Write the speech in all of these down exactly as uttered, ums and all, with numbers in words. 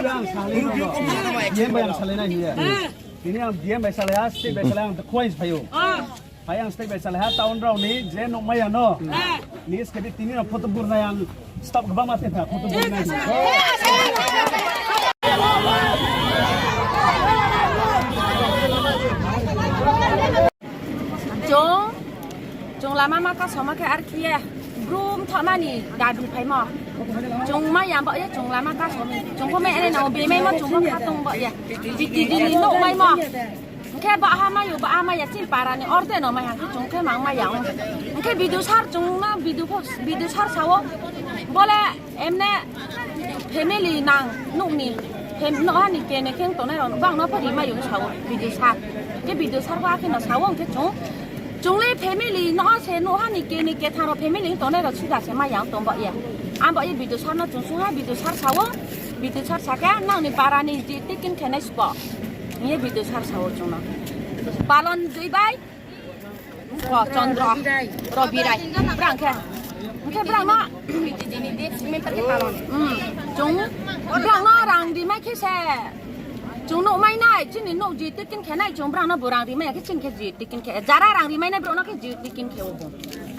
Yang salai no. Yang bayang salai na hiya. Ini yang diam bai salai ha, state bai salai ang the coins payo. Hai ang state bai salai ha, town rao ni je nuk maya no. Ni S K B tini no photo bur na yang stop kebang mati na photo bur na. Chwng, chwng lama ma kasoma khe ar khiye brum thoknani dabi phaimo. Chwng ma yamba ye chwng lama kasomi. Chwng ko me ene no bemai mo chwng ko khatung bo ye. Biti dini no mai mo. Hwnkhe ba ha mayo, ba ha maya chini para ni orde no mai hwnkhe chwng khe mang maya. Hwnkhe video sar chwng na video pho video sar sao. Bole Emne family nang nukni fam-, nohani kene keng tongnai rok bang no pari mayo sao video sar. Ke video sar ba ke no sao ke chung. Chungle family no se nohani kene kethang rok family tongnai rok sida se maya tong ba ya. Am ba ye video sar no chung sung ha video sar sao. Video sar sake nang ni para ni je tikin khenai spo. Ye video sar sao chung no. Palon jui bai. Ko Chandra, Robirai, brang khe. Hwnkhe brang no. Hmm. Chung brang no rang rimai khe se. Chung nuk mai nai, chini nuk ji tikin khe nai, chung brang no bo rang rimai khe chini khe ji tikin khe. Jara rang rimai nai brok no khe ji tikin khe obo.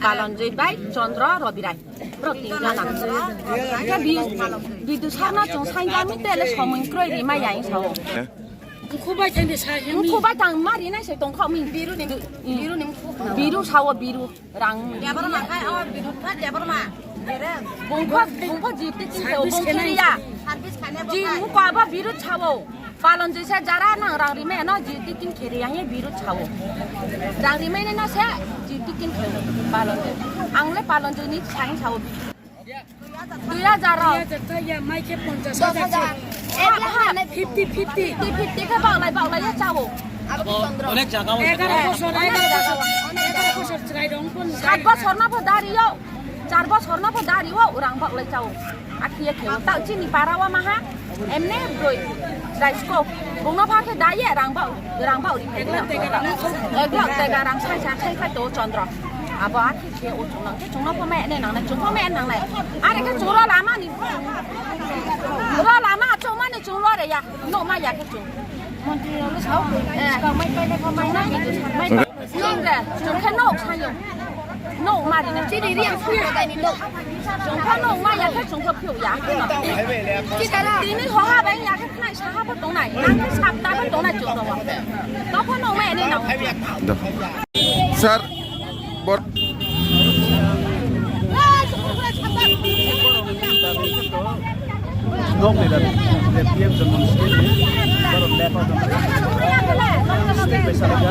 Palon jui bai Chandra, Robirai. Brok tin jana. Khe bi, bidu sarna chung sainja mi tele somoi kroi rimai ya sao. Mkhubai thangde sa hemi. Mkhubai thang mari nai se tong kha mi. Biru ni, biru ni mkhu. Biru sao biru rang. Debar ma khai o biru pha debar ma. Bungkha bungkha jiti tin sao bung khiriya. Service khane bo. Ji mkhu aba biru sao. Palon jisa jara nang rang rime no jiti tin khiriya ye biru sao. Rang rime ne no se jiti tin khiriya palon. Ang le palon jini sang sao. Dui hajar rok. Dui hajar ta ya, mai khe ponchash hajar se. Ek lakh ha, ha. Fifty, fifty. Fifty, fifty khe baklai, baklai ya chao. Onek jaga o. Egaro bosor, egaro bosor. Egaro bosor chwrai rong pon. Sat bosor no pho dari yo. Char bosor no pho dari yo, rang baklai chao. Akhiye khe ta chini para wa maha. Emne broi. Chwrai sko. Bungno pha khe daye rang bak, rang bak ri. Ek lakh tega rang. Ek lakh tega rang sai sai sai khai to Chandra. Abo akhi Khe o chwng nang khe chwngno pho mai nai nang nai, chwng pho mai nang nai. Are khe chwng ro lama ni. Ro lama chwng mani chwng lo re ya. No ma ya khe chwng. Eh. Chwng re, chwng khe no sa yo. No ma ri na. Chini ri ang phu dai ni no. Chwng khe no ma ya khe chwng khe phu ya. Tini ho ha bai ya khe khnai sa ha pho tong nai. Nang khe sap ta pho tong nai chwng ro. To pho no mai nai nang. Sir, Bor- Nok ni dabi, P M Janman scheme ni, borok lepa jong. Scheme bai salai jak,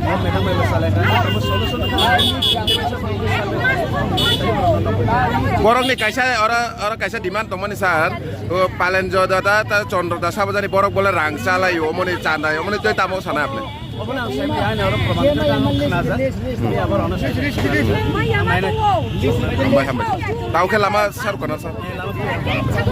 nok ni nang bai salai jak, abo solution. Borok ni kaisa oro, oro kaisa demand tongmani sir, o Palenjo dada ta Chandra da sabajani borok bole rang chalai o moni chandai o moni tei tamo sana apni. Obo nang sai maya ni oro proman khe tang khna jak. Ni abo rono sai. Hambai, hambai. Tao khe lama sar kono sar.